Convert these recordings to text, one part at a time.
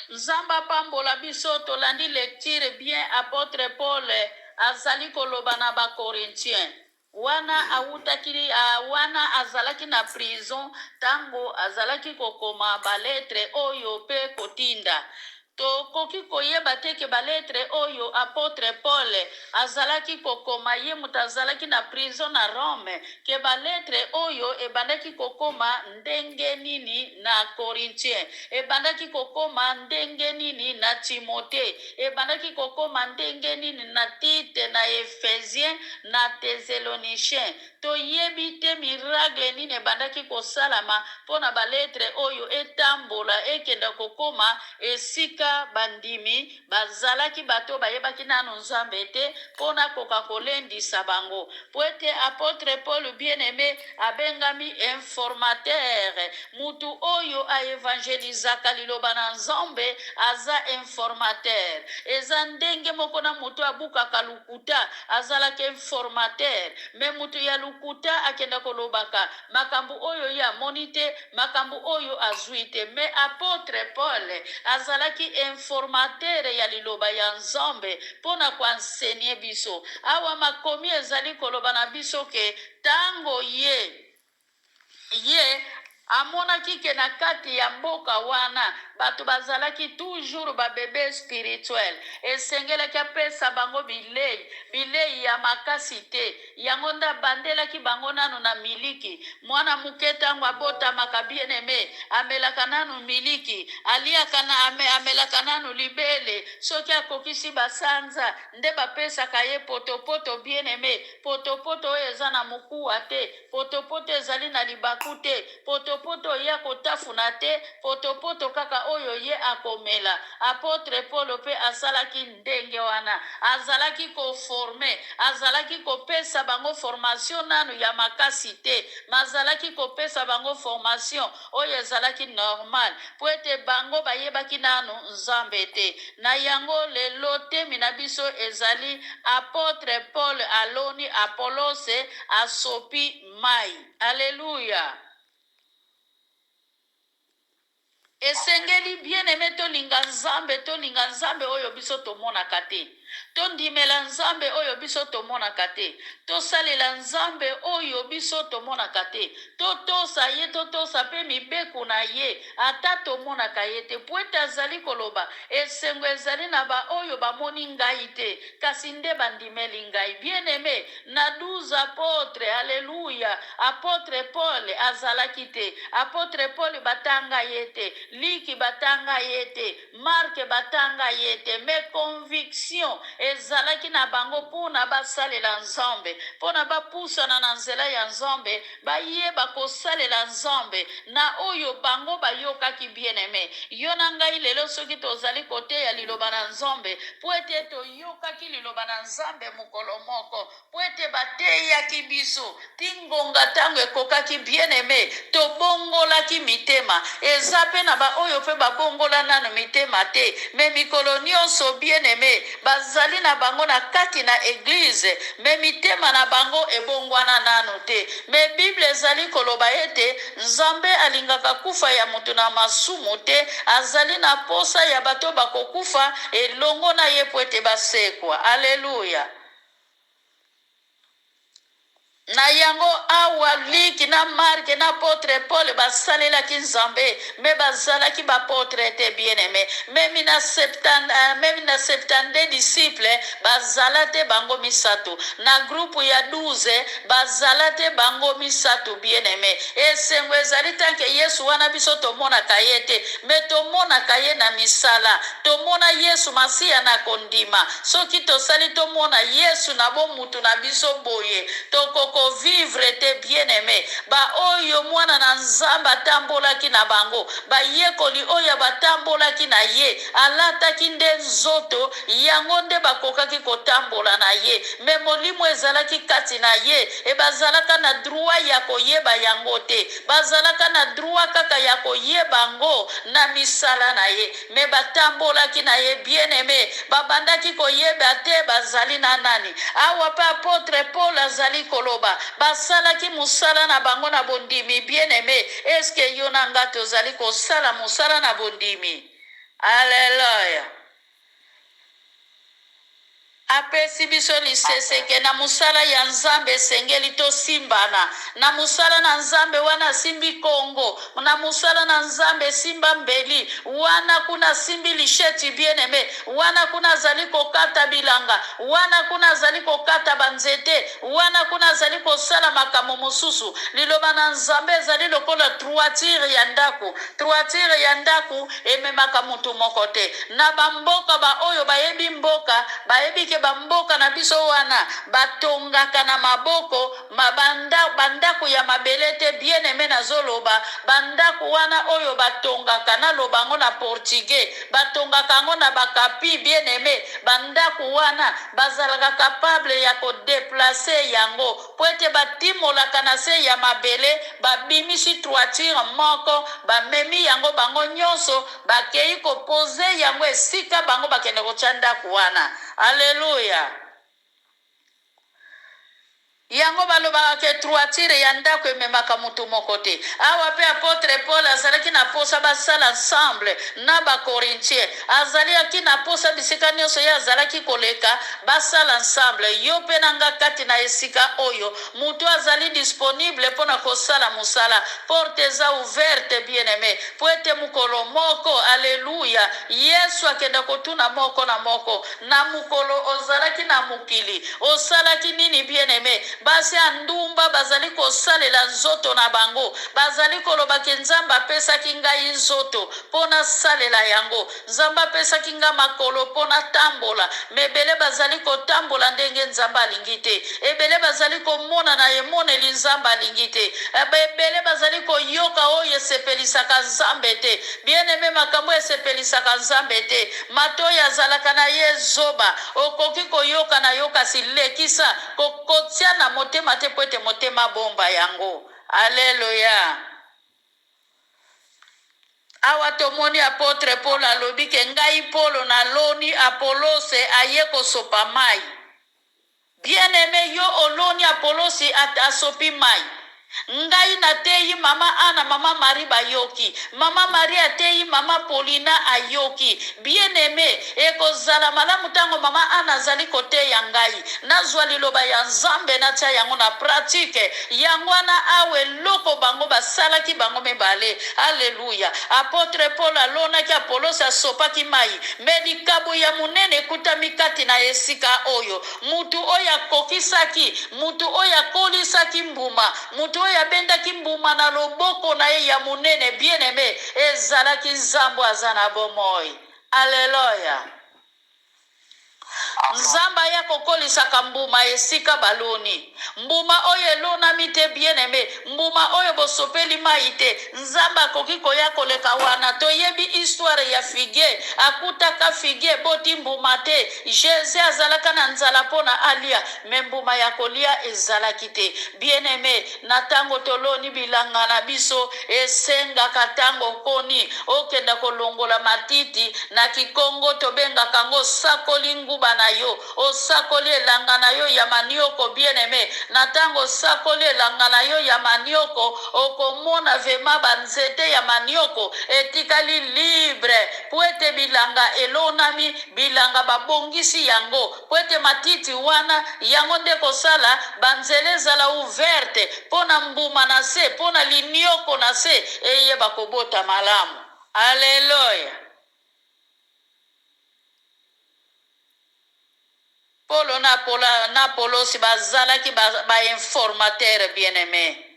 Nzambe apambola biso. Tolandi lecture bien. Apotre Paul azali koloba na ba Corinthiens wana awutaki, wana azalaki na prison tango azalaki kokoma ba lettre oyo pe kotinda. Tokoki koyeba te ke ba lettre oyo apotre Paul azalaki kokoma, ye moto azalaki na prison na Rome, ke ba lettre oyo ebandaki kokoma ndenge nini na Corinthien, ebandaki kokoma ndenge nini na Timothee, ebandaki kokoma ndenge nini na Tite, na Ephesien, na Thessaloniciens. Toyebi te miracle nini ebandaki kosalama mpo na ba lettre oyo etambola ekenda kokoma esika bandimi bazalaki, bato oyo bayebaki nanu Nzambe te, mpo nakoka kolendisa bango. Mpo ete apotre Paul bien-aime abengami informateur, mutu oyo a evangelizaka liloba na Nzambe aza informateur. Eza ndenge moko na mutu abukaka lokuta, azalaka informateur. Mais mutu ya lokuta akenda kolobaka makambo oyo ye amoni te, makambo oyo azui te. Mais apotre Paul azalaki informateur ya liloba ya Nzambe mpo na ko enseigner biso. Awa makomi ezali koloba na biso ke tango ye, ye amonaki ke na kati ya mboka wana bato bazalaki toujours ba bebe spirituel, esengelaki apesa bango bilei, bilei ya makasi te. Yango nde abandelaki bango nanu na miliki. Mwana moke tango abotamaka, bien aime, amelaka nanu miliki, aliaka na, ame, amelaka nanu libele. Soki akokisi ba sanza, nde bapesaka ye potopoto, bien aime, potopoto oyo eza na mokuwa te, potopoto ezali na libaku te, potopoto oyo ye akotafuna te, potopoto kaka oyo ye akomela. Apotre Polo pe asalaki ndenge wana. Azalaki ko former, azalaki kopesa bango formation nanu ya makasi te, mais azalaki kopesa bango formation oyo ezalaki normal, po ete bango bayebaki nanu Nzambe te. Na yango, lelo temi na biso ezali Apotre Paul aloni, Apolose asopi mayi. Alleluia! Esengeli bien aime tolinga Nzambe, tolinga Nzambe oyo biso tomonaka te. Tondimela Nzambe oyo biso tomonaka te. Tosalela Nzambe oyo biso tomonaka te. Totosa ye, totosa pe mibeko na ye, ata tomonaka ye te. Mpo ete azali koloba, Esengo ezali na baoyo bamoni ngai te, kasi nde bandimeli ngai. Bien aime, na 12 apotres, alleluia, apotre Paul azalaki te. Apotre Paul batanga ye te, Luc batanga ye te, Marc batanga ye te, mais conviction ezalaki na bango pona basalela Nzambe, pona bapusana na nzela ya Nzambe, bayeba kosalela Nzambe na oyo bango bayokaki. Bien aime, yo na ngai lelo soki tozali koteya liloba na Nzambe, po ete toyokaki liloba na Nzambe mokolo moko, Mpo ete bateyaki biso ti ngonga ntango ekokaki, bien-aime, tobongolaki mitema. Eza pe na ba oyo pe babongola nanu mitema te, mais mikolo nionso, bien-aime, bazali na bango na kati na eglise, mais mitema na bango ebongwana nanu te. Mais Bible ezali koloba ete Nzambe alingaka kufa ya moto na masumu te, azali na posa ya bato bakokufa elongo na ye mpo ete basekwa. Alleluia! Na yango, awa Luc na Marc na apotre Paul basalelaki Nzambe, mais bazalaki ba apotres te, bien aime. Meme na septan, meme na 72 disciples bazala te bango misatu. Na groupe ya 12 bazala te bango misatu, bien aime. Esengo ezali tant que Yesu wana biso tomonaka ye te, mais tomonaka ye na misala. Tomona Yesu Masiya na kondima. Soki tosali tomona Yesu na bo mutu na biso boye toko ko vivre te bien aime. Ba oyo mwana na Nzambe atambolaki na bango, bayekoli oyo batambolaki na ye, alataki nde nzoto yango nde bakokaki kotambola na ye mais molimo ezalaki kati na ye et bazalaka na droit ya koyeba yango te. Bazalaka na droit kaka ya koyeba yango na misala na ye. Mais batambolaki na ye bien aime, babandaki koyeba te bazali na nani. Awa pe apotre Paul azali koloba, basalaki mosala na bango na bondimi bien aime, est ce que yo na nga tozali kosala mosala na bondimi? Aleluya! Apesi biso lisese ke na mosala ya Nzambe esengeli tosimbana. Na mosala na Nzambe wana asimbi kongo, na mosala na Nzambe esimba mbeli, wana kuna asimbi lisheti bien aime, wana kuna azali kokata bilanga, wana kuna azali kokata ba nzete, wana kuna azali kosala makambo mosusu. Liloba na Nzambe ezali lokola toiture ya ndako. Toiture ya ndaku ememaka mutu moko te. Na ba mboka ba oyo bayebi mboka bayebi ke ba mboka na biso wana batongaka na maboko ma ba ba ndaku ya mabele te bien aime nazo loba ba ndaku wana oyo batongaka naloba yango na portugais batongaka yango na ba kapi bien aime ba ndaku wana bazalaka capable ya ko deplacer yango Mpo ete batimolaka na se ya mabele, babimisi toiture moko, bamemi yango bango nyonso, bakei ko poser yango esika bango bakende kotia ndako wana. Alleluia! Yango balobaka ke toiture ya ndako ememaka mutu moko te. Awa pe apotre Paul azalaki na posa basala ensemble na ba Corinthien. Azaliaki na posa bisika nionso ye azalaki koleka, basala ensemble. Yo pe na nga kati na esika oyo, mutu azali disponible pona kosala mosala. Porte eza ouverte, bien aime, po ete mokolo moko, alleluia, Yesu akenda kotuna moko na moko, Na mokolo ozalaki na mokili, osalaki nini? Bien aime, basi ya ndumba bazali kosalela nzoto na bango. Bazali koloba ke Nzambe apesaki ngai nzoto po nasalela yango. Nzambe apesaki ngai makolo po natambola. Mais ebele bazali kotambola ndenge Nzambe alingi te. Ebele bazali komona na emoneli Nzambe alingi te. Ebele bazali koyoka oyo esepelisaka Nzambe te. Bien aime, makambo oyo esepelisaka Nzambe te. Matoyi azalaka na ye zoba. Okoki koyoka na yo kasi lekisa ko kotia na motema te po ete motema abomba yango. Alleluia. Awa tomoni apotre Polo alobi ke ngai Polo naloni, Apolose aye kosopa mayi. Bien aime yo oloni Apolosi asopi mayi. Ngai nateyi mama Ana mama Marie bayoki. Mama Marie ateyi mama Paulina ayoki. Bien aime ekozala malamu tango mama Ana azali koteya ngai nazua liloba ya Nzambe natia yango na pratique. Yango wana awa eloko bango basalaki bango mibale. Alleluia. Apotre Paul alonaki Apolosi asopaki mayi. Mais likabo ya monene ekutami kati na esika oyo. Mutu oyo akokisaki, mutu oyo akolisaki mbuma, mutu oyo abendaki mbuma na loboko na ye ya monene, bien-aime, ezalaki Nzambe oyo aza na bomoi. Alleluia! Nzambe aya kokolisaka mbuma esika baloni. Mbuma oyo elonami te, bien-aime, mbuma oyo bosopeli mayi te, Nzambe akoki koya koleka wana. Toyebi histoire ya figue, akutaka figue eboti mbuma te. Jesus azalaka na nzala pona alia, mais mbuma ya kolia ezalaki te. Bien-aime, na tango toloni bilanga na biso, esengaka tango okoni, okenda kolongola matiti, na kikongo tobengaka yango osakoli nguba na yo. Osakoli elanga na yo ya manioko bien aime na tango osakoli elanga na yo ya manioko okomona vraiment ba nzete ya manioko etikali libre po ete bilanga elonami bilanga babongisi yango po ete matiti wana yango nde ekosala ba nzela ezala ouverte po na mbuma na se po na linioko na se eyeba kobota malamu alleluia. Polo na na Apolosi bazalaki ba, ba informateurs bien aime.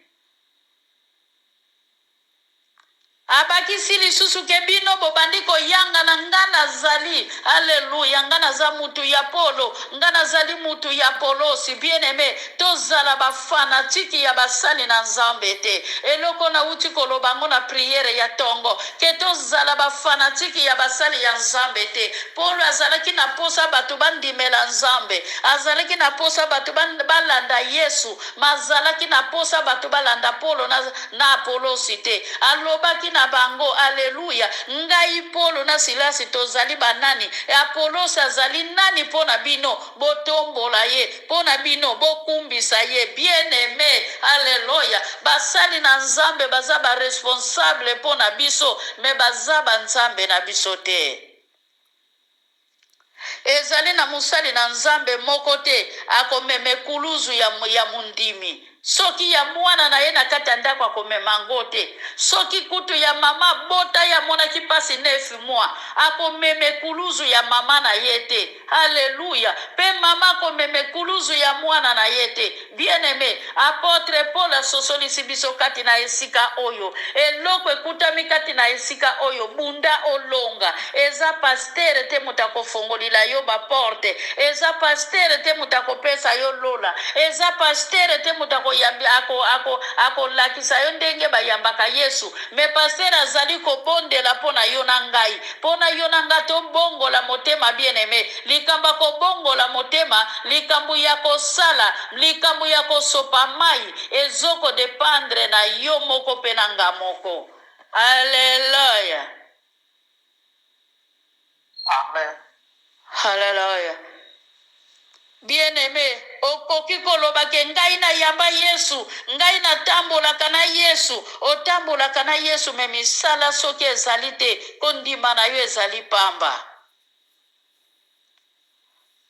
Abakisi lisusu ke bino bobandi koyangana, nga nazali, alleluia, nga naza mutu ya Polo, nga nazali mutu ya Apolosi. Bien aime, tozala ba fanatiki ya basali na Nzambe te. Eloko nawuti koloba yango na priere ya tongo, ke tozala ba fanatiki ya basali ya Nzambe te. Polo azalaki na posa bato bandimela Nzambe. Azalaki na posa bato balanda Yesu. Ma azalaki na posa bato balanda Polo na, na Apolosi te. Alobaki na. na bango, aleluya, ngai Polo na Silasi tozali banani? Apolosi azali nani mpo na bino? Botombola ye mpo na bino, bokumbisa ye. Bien aime, aleluya, basali na Nzambe baza ba responsable mpo na biso, me baza ba Nzambe na biso te. Ezali na mosali na Nzambe moko te akomema ekuluzu ya, ya mondimi. Soki ya mwana na ye na kati ya ndako akomema yango te. Soki kutu ya mama abota ye amonaki mpasi neuf mois, akomema ekuluzu ya mama na ye te. Alleluia! Mpe mama akomema ekuluzu ya mwana na ye te. Bien-aime, apotre Paul asosolisi biso kati na esika oyo. Eloko ekutami kati na esika oyo, bunda olonga. Eza pasteur te moto akofongolila yo ba porte. Eza pasteur te moto akopesa yo lola. Eza pasteur te moto akoyambi ako ako akolakisa yo ndenge bayambaka Yesu. Mais pasteur azali kobondela mpo na yo na ngai. Mpo na yo na ngai tobongola motema bien aime. Likambo ya kobongola motema, likambo ya kosala, likambo ya kosopa mayi ezo ko dependre na yo moko mpe na nga moko. Alleluia. Amen. Hallelujah. Bien aime, okoki koloba ke ngai nayamba Yesu, ngai natambolaka na Yesu. Otambolaka na Yesu me misala soki ezali te, kondima na yo ezali pamba.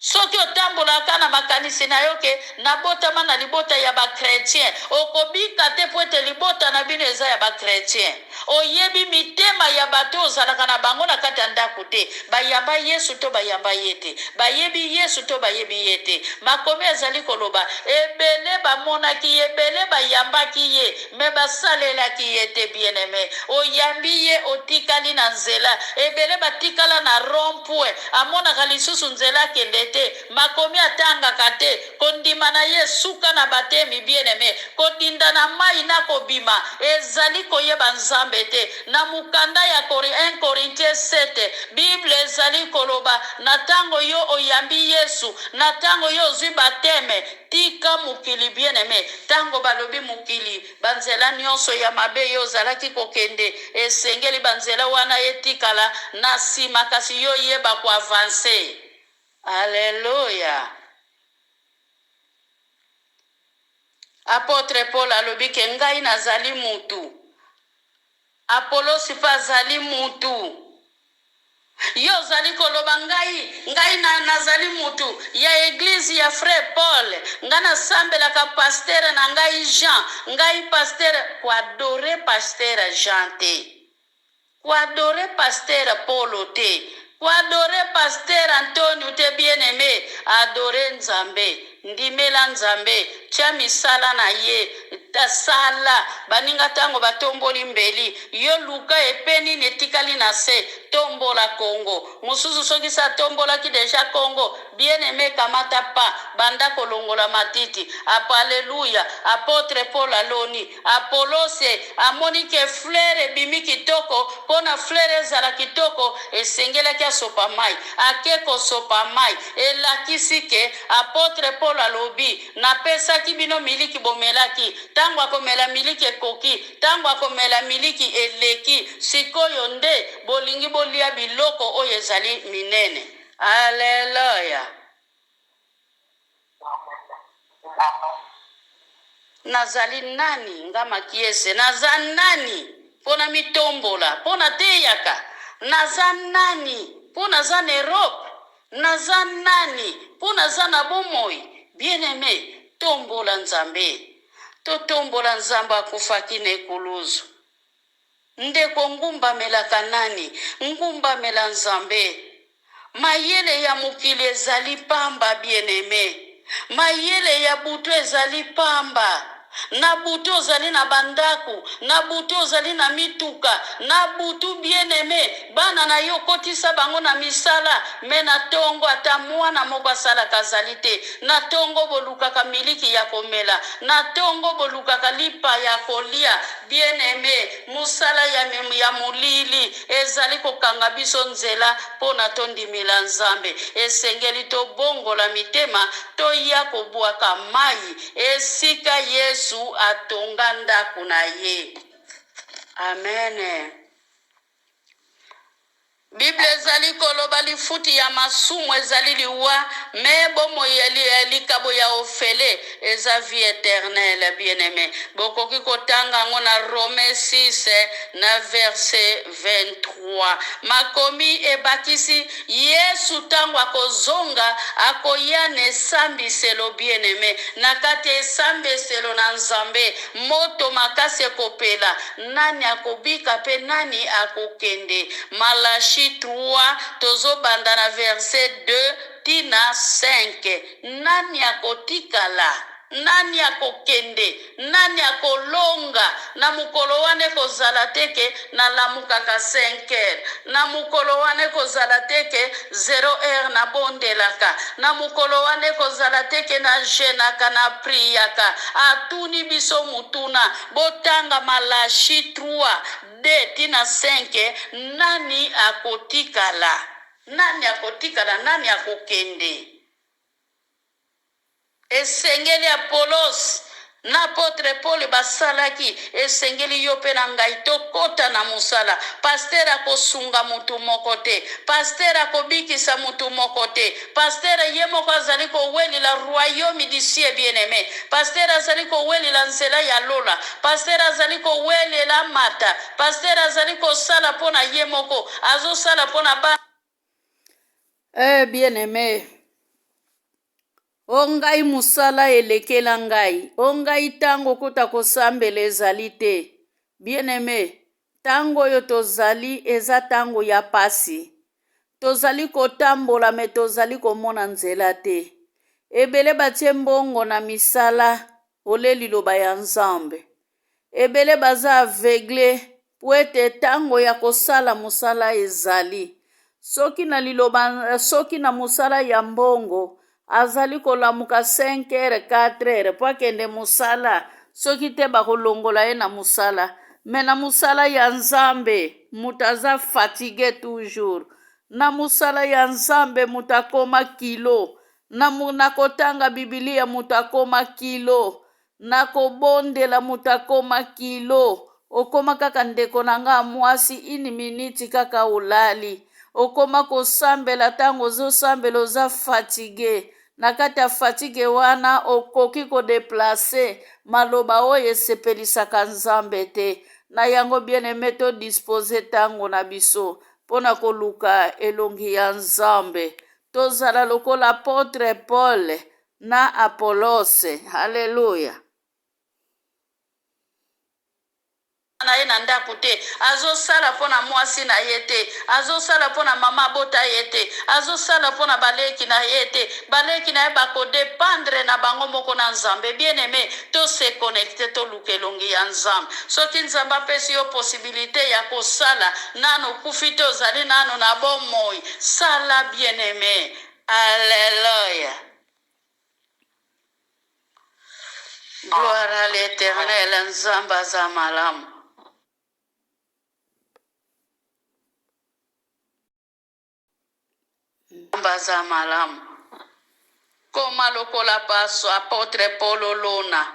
Soki otambolaka na makanisi na yo ke nabotama na libota ya ba chretien, okobika te po ete libota na bino eza ya ba chretien. Oyebi mitema ya bato oyo ozalaka na bango na kati ya ndako te. Bayamba Yesu to bayamba ye te. Bayebi Yesu to bayebi ye te. Makomi ezali koloba, ebele bamonaki ye, ebele bayambaki ye, mais basalelaki ye te. Bien aime, oyambi ye, otikali na nzela. Ebele batikala na rond point, amonaka lisusu nzela akende te. Makomi atangaka te. Kondima na ye suka na batemi bien aime. Kodinda na mayi na kobima ezali koyeba Nzambe te. Na mokanda ya 1 Corinthiens 7, Bible ezali koloba na tango yo oyambi Yesu, na tango yo ozui bateme, tika mokili bien aime. Tango balobi mokili, ba nzela nionso ya mabe yo ozalaki kokende, esengeli ba nzela wana etikala na sima kasi yo yeba ko avancer. Alleluia! Apotre Paul alobi ke ngai nazali mutu, Apolosi pe azali mutu. Yo ozali koloba ngai, ngai na, nazali mutu ya eglise ya frère Paul, ngai nasambelaka pasteur na ngai Jean, ngai pasteur, ko adorer pasteur Jean te. Ko adorer pasteur Polo te, ko adorer pasteur Antonio te bien aime, adorer Nzambe, ndimela Nzambe, tia misala na ye, sala, baninga tango batomboli mbeli, yo luka epe nini etikali na se, tombola Congo, mosusu soki se atombolaki dejà Congo, Bien aime kamata pas banda kolongola matiti apo alleluia apotre Paul aloni apolose amoni ke fleur ebimi kitoko pona fleur ezala kitoko esengelaki asopa mayi ake kosopa mayi elakisi ke apotre Paul alobi napesaki bino miliki bomelaki tango akomela miliki ekoki tango akomela miliki eleki sikoyo nde bolingi bolia biloko oyo ezali minene. Alleluia! Nazali nani, nga Makiese? Naza nani mpo namitombola, mpo nateyaka? Naza nani mpo naza na Europe? Naza nani mpo naza na bomoi? Bien-aime, tombola Nzambe. Totombola Nzambe akufaki na ekuluzu. Ndeko ngumbamelaka nani? Ngumbamela Nzambe. Mayele ya mokili ezali pamba bien aime. Mayele ya butu ezali pamba. Na butu ozali na ba ndaku, na butu ozali na mituka, na butu bien aime bana na yo okotisa bango na misala mais na tongo ata muana moko asalaka azali te. Na tongo bolukaka miliki ya komela, na tongo bolukaka lipa ya kolia. Bien aime, mosala ya ya molili ezali kokanga biso nzela mpo na tondimela Nzambe. Esengeli tobongola mitema, toya kobwaka mayi esika Yesu atonga ndako na ye. Amen. Bible ezali koloba lifuti ya masumu ezali liwa, me bomoi ya likabo ya ofele eza vie eternelle. Bien aime, bokoki kotanga yango na Rome 6 na verset 23. Makomi ebakisi Yesu ntango akozonga akoya na esambiselo. Bien aime, na kati ya esambiselo na Nzambe moto makasi ekopela, nani akobika mpe nani akokende. Malachi 3 tozobanda na verset 2 tina 5. Nani akotikala? Nani akokende? Nani akolonga? Na mokolo wana ekozala te ke nalamukaka 5 heures. Na mokolo wana ekozala te ke 0 heure nabondelaka. Na mokolo wana ekozala te ke na jeunaka, na priaka. Atuni biso mutuna. Botanga Malachi 3 2 tina 5. Nani akotikala? Nani akotikala? Nani akokende? Esengeli Apolos na apotre Paul basalaki, esengeli yo mpe na ngai tokota na mosala. Pasteur akosunga mutu moko te, pasteur akobikisa mutu moko te. Pasteur ye moko azali kowelela royaume du ciel, bien-aimé. Pasteur azali kowelela nzela ya lola. Pasteur azali kowelela mata. Pasteur azali kosala mpo na ye moko, azosala mpo na bana. Bien-aimé, o ngai mosala elekela ngai, o ngai ntango kuta kosambela ezali te. Bien-aimé, ntango oyo tozali eza ntango ya pasi. Tozali kotambola me tozali komona nzela te. Ebele batie mbongo na misala ole liloba ya Nzambe. Ebele baza aveugle po ete ntango ya kosala mosala ezali. Soki na liloba, soki na mosala ya mbongo azali kolamuka 5 heures 4 heures po akende mosala, soki te bakolongola ye na mosala. Me na mosala ya Nzambe moto aza fatigue toujours. Na mosala ya Nzambe moto akoma kilo. Na kotanga Bibilia moto akoma kilo. Na kobondela moto akoma kilo. Okoma kaka ndeko na nga mwasi, une minute kaka olali. Okoma kosambela, ntango ozosambela oza fatigue. Na kati ya fatigue wana okoki kodéplacer maloba oyo esepelisaka Nzambe te. Na yango, bien-aimé, todispose ntango na biso mpona koluka elongi ya Nzambe. Tozala lokola apotre Paul na Apolos. Halleluya. Na ye na ndako te, azosala mpo na mwasi na ye te, azosala mpo na mama abota ye te, azosala mpo na baleki na ye te. Baleki na ye bakodépendre na bango moko na Nzambe. Bien aimé, tose connecter, toluka elongi ya Nzambe. Soki Nzambe apesi yo possibilité ya kosala, nano okufi te, ozali nano na bomoi, sala, bien aimé. Alleluya, gloire à l'Éternel. Nzambe aza malamu. Nzambe aza malamu. Koma lokola paso apôtre Paul, olona.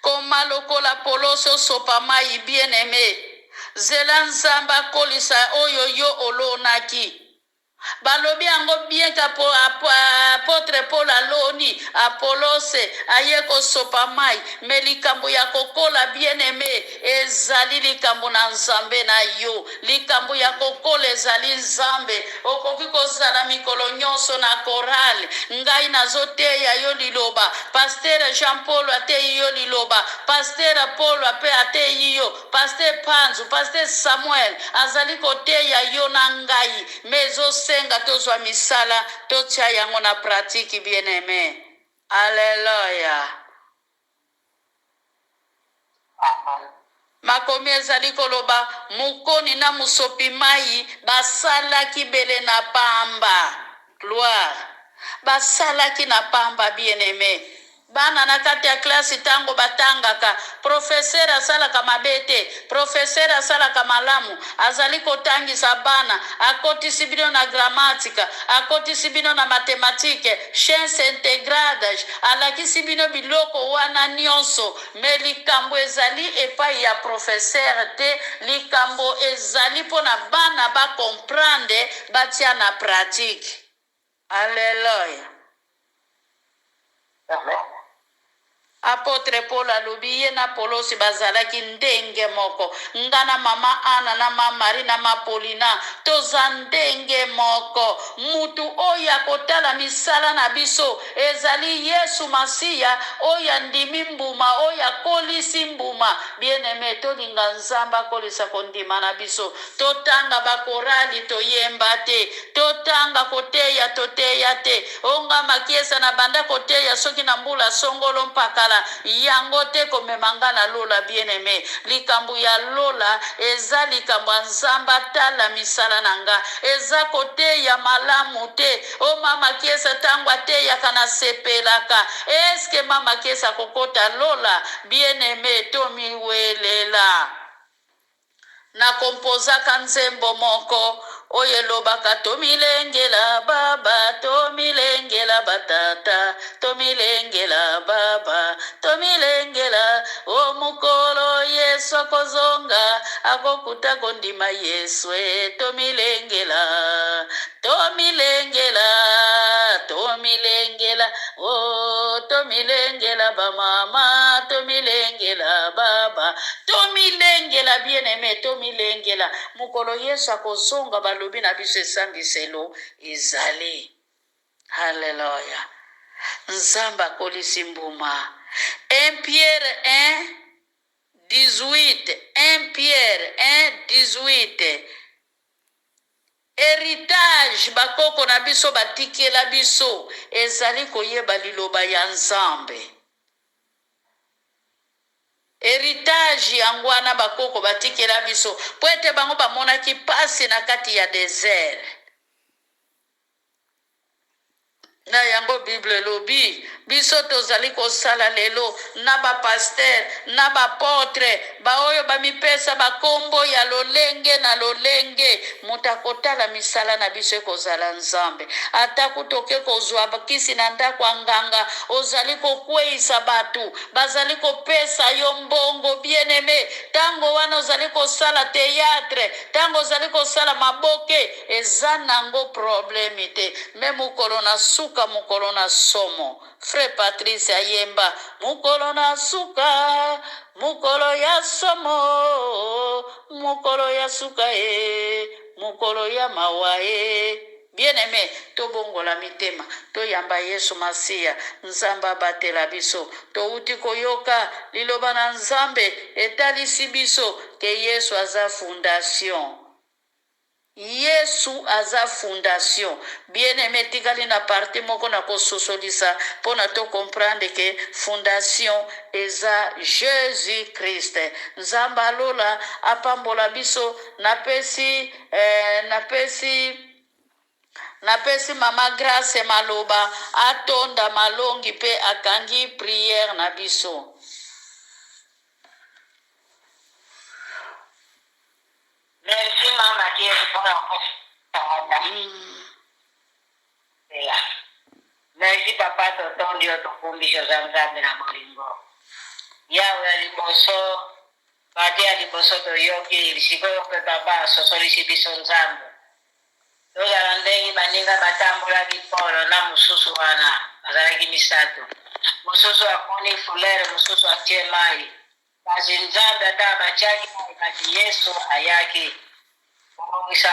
Koma lokola Polosi, osopa mai. Bien aimé, zela Nzambe akolisa oyo yo olonaki. Balobi yango bien ke apôtre Paul aloni, Apolose aye kosopa mai, me likambo ya kokola, bien aimé, ezali likambo na Nzambe na yo. Likambo ya kokola ezali Nzambe. Okoki kozala mikolo nyonso na chorale, ngai nazoteya yo liloba, pasteur Jean Paul ateyi yo liloba, pasteur Paul mpe ateyi yo, pasteur Panzu, pasteur Samuel azali koteya yo na ngai, me ezosenga tozwa misala, totia yango na pratique, bien aimé. Alleluya. Makomi ezali koloba mokoni na mosopi mai basalaki bele na pamba. Gloire, basalaki na pamba, bien aimé. Bana na kati ya klasi ntango batangaka, profesere asalaka mabe te, profesere asalaka malamu, azali kotangisa bana, akotisi bino na gramatika, akotisi bino na matematike, sciences integradas, alakisi bino biloko wana nyonso. Me likambo ezali epai ya profesere te, likambo ezali mpo na bana ba comprendre, batia na pratique. Alleluia. Amen. Apotre Paul alobi ye na Apolosi bazalaki ndenge moko. Nga na mama Ana na ma Marie na ma Paulina toza ndenge moko. Mutu oyo akotala misala na biso ezali Yesu Masiya oyo andimi mbuma, oyo akolisi mbuma. Bien aime, tolinga Nzambe akolisa kondima na biso. Totanga ba korali toyemba te, totanga koteya toteya te. O nga Makiesa na banda koteya soki na mbula songolo mpakala yango te komema nga na lola. Bien aime, likambo ya lola eza likambo ya Nzambe atala misala na nga eza koteya malamu te. O ma Makiesa tango ateyaka na sepelaka, est ce que ma Makiesa akokota lola? Bien aime, tomiwelela. Na kompozaka nzembo moko oyo elobaka tomilengela baba tomilengela batata tomilengela baba tomilengela o mokolo Yesu akozonga akokuta kondima Yesu e tomilengela tomilengela tomilengela o tomilengela bamama tomilengela baba Tomilengela, bien aime, tomilengela. Mokolo Yesu akozonga, balobi na biso esambiselo ezali. Haleluya. Nzambe akolisi mbuma. 1 Pierre 1 18 1 Pierre 1 18 Heritage bakoko na biso batikela biso ezali koyeba liloba ya Nzambe. Heritage yango wana bakoko batikela biso mpo ete bango bamonaki pasi na kati ya desert. Na yango Bible elobi biso tozali kosala lelo na ba pasteur na ba apotre baoyo bamipesa bakombo ya lolenge na lolenge. Moto akotala misala na biso ekozala Nzambe. Ata kutu oke kozwa kisi na ndako ya nganga, ozali kokweisa bato, bazali kopesa yo mbongo. Bien aime, tango wana ozali kosala theatre, tango ozali kosala maboke, eza nango probleme te. Me mokolo na suka, mokolo na somo. Frère Patrice ayemba mokolo na suka, mokolo ya somo, mokolo ya suka e, mokolo ya mawa e. Bien aime, tobongola mitema, toyamba Yesu Masiya. Nzambe abatela biso. Towuti koyoka liloba na Nzambe etalisi biso ke Yesu aza fondation. Yesu aza fondation. Bien aime, etikali na partie moko na kososolisa pona to comprendre ke fondation eza Jesus Christ. Nzambe ya lola apambola biso. Napesi eh, napesi napesi mama Grace maloba atonda malongi pe akangi prière na biso. Merci mama Kiese pona kosala. Merci papa totondi yo tokumbisi oza nzambe na bolingo. Yawe ya liboso parti ya liboso toyoki sikoyo mpe papa asosolisi biso nzambe. Tozala ndenge baninga batambolaki Polo na mosusu wana bazalaki misato. Mosusu akuni fulere, mosusu atie mai. Kasi Nzambe ata batiaki mai, kasi Yesu ayaki kobongisa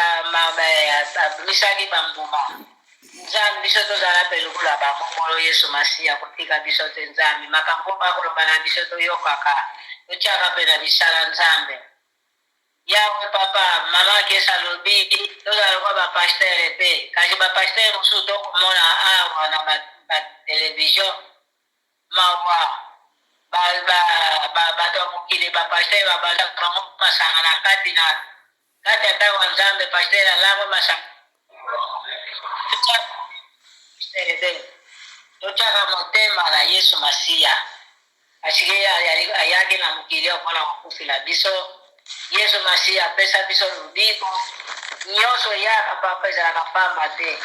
abimisaki bambuma. Nzambe, biso tozala mpe lokola bango. Nkolo Yesu Masiya, kotika biso te Nzambe. Makambo oyo bakoloba na biso toyokaka, totiaka mpe na misala Nzambe. Yawe papa, mama Kiesa alobi tozala lokola ba pasteur te, kasi ba pasteur mosusu tokomona awa na ba television Mawa ba ba ba bato ya mokili ba pasteur ba banda bango masanga na kati na kati ya ntango ya Nzambe pasteur alangwe masanga pasteur te. Totyaka motema na Yesu Masiya, parceque ye ayaki na mokili oyo mpo na kokufela biso. Yesu Masiya apesa biso lobiko. Nyonso eyaka papa ezalaka pamba te.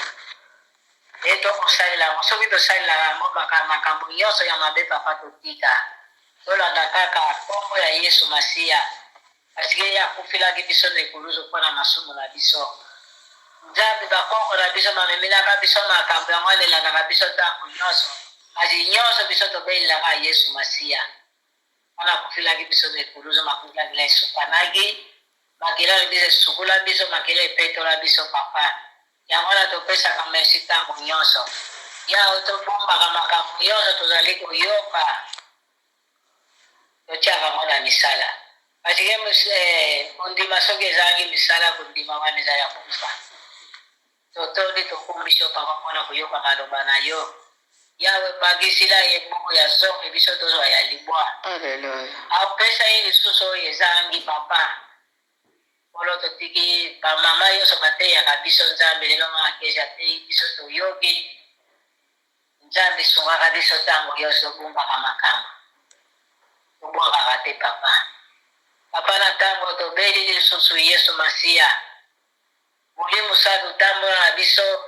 E tokosalela yango, soki tosalelaka yango makambo nyonso ya mabe papa totika. Tolanda kaka nkombo ya Yesu Masiya. Parceque ye akufelaki biso na ekuluzu mpo na masumu na biso. Nzambe, bakoko na biso bamemelaka biso makambo yango wana elandaka biso ntango nyonso, kasi nyonso biso tobelelaka Yesu Masiya. Wana akufelaki biso na ekuluzu, makila esupanaki, makila na biso esukola biso, makila epetola biso, Papa. Yango wana topesaka merci ntango nyonso. Yawe, tobombaka makambo nyonso tozali koyoka. Totiaka yango na misala. Parce que kondima soki ezangi misala, kondima wana eza ya kufa. Totondi, tokumisi yo Papa mpo na koyoka maloba na yo. Yawe, bakisila ye buku ya zomi, biso tozwa ya libwa. Alleluia. Apesa ye lisusu oyo ezangi, Papa. Nkolo, totiki bamama nyonso bateyaka biso Nzambe, lelo Mama Kezia ateyi biso, toyoki. Nzambe sungaka biso tango yonso obombaka makambo tobwakaka te papa papa na tango tobeli lisusu yesu masiya molimo santu tambola na biso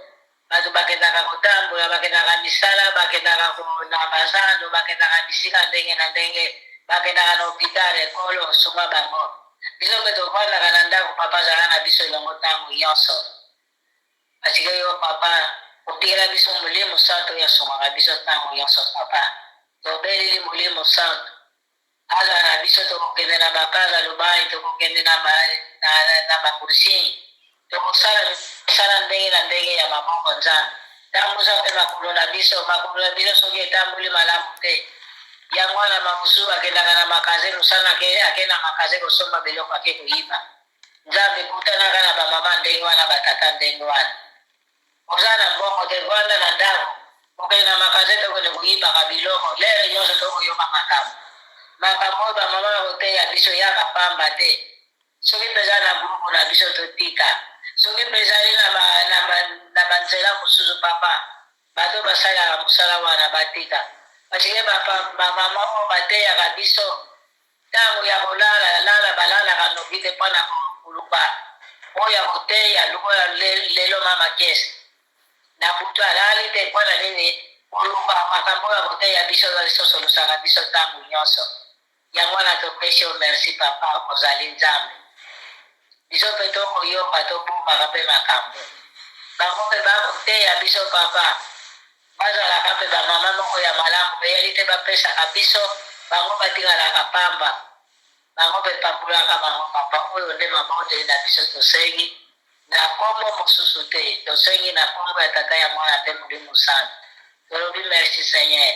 bato bakendaka kotambola bakendaka misala bakendaka na bazando bakendaka bisika ndenge na ndenge bakendaka na hôpital ekolo sunga bango biso mpe tovandaka na ndako papa azala na biso elongo ntango nyonso. Atika yo papa otikela biso molimo santu oyo asungaka biso tango yonso papa tobeleli molimo santu azala na biso tokokende na bakaza lubayi tokokende na ba na, na bacuisine tokosala misala ndenge na ndenge ya maboko nzambe tambusa mpe makolo na biso makolo na biso soki etamboli malamu te yango wana mamosusu bakendaka na makaze mosala ake ake na makaze kosomba biloko ake koyiba Nzambe kutanaka na ba mama ndenge wana ba tata ndenge wana oza na mbongo te vanda na ndako kokende na magasin te okende koyibaka biloko lere nyonso tokoyoka makambo makambo oyo ba mama bakoteya biso yaka pamba te soki mpenza na groupe na biso totika soki mpe ezali na ba, na ba, na banzela mosusu papa bato basalaka mosala wana batika parce bamama oyo bateyaka biso Tango ya kolala lala balalaka noki te pona koluka oyo akoteya lokola lelo mama Jess na butu alali te pona nini koluka makambo oyo akoteya biso azosolosaka biso tango nyonso yango wana topesi yo merci papa ozali Nzambe biso pe tokoyoka tobombaka pe makambo bango pe bakoteya biso papa Bazalaka mpe ba mama moko ya malamu eyali te bapesaka biso bango batikalaka pamba bango mpe pambolaka bango papa oyo nde mabondeli na biso tosengi na kombo mosusu te tosengi na kombo ya tata ya mwana mpe molimo santu tolobi merci seigneur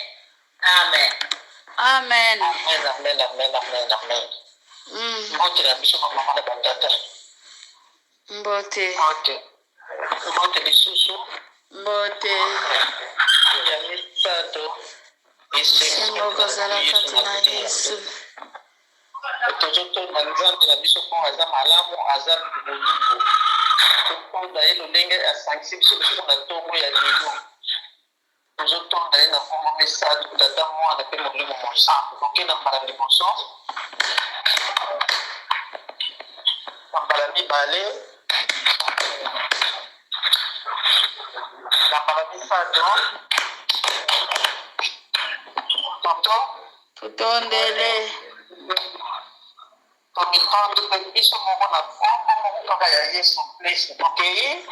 amen. Amen. Amen, amen, amen, amen, amen. Mbote na biso ba mama na ba tata. Mbote. Mbote. Mbote lisusu. Mbote. Ya misato. Esengo kozala kati na Yesu. Tozotonda Nzambe na biso mpo aza malamu, aza bolingo. Totonda ye lolenge asangisi biso lisusu na ntongo ya lelo. Tozotonda ye na nkombo misato, Tata, Mwana mpe Molimo Mosantu. Toke na mbala liboso, na mbala mibale, na mbala misato. Toto Totondele. Tomitondi mpe biso moko na nkombo moko kaka ya Yesu Klisto. Tokei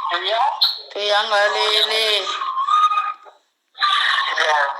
toya Toyangalele. Yeah.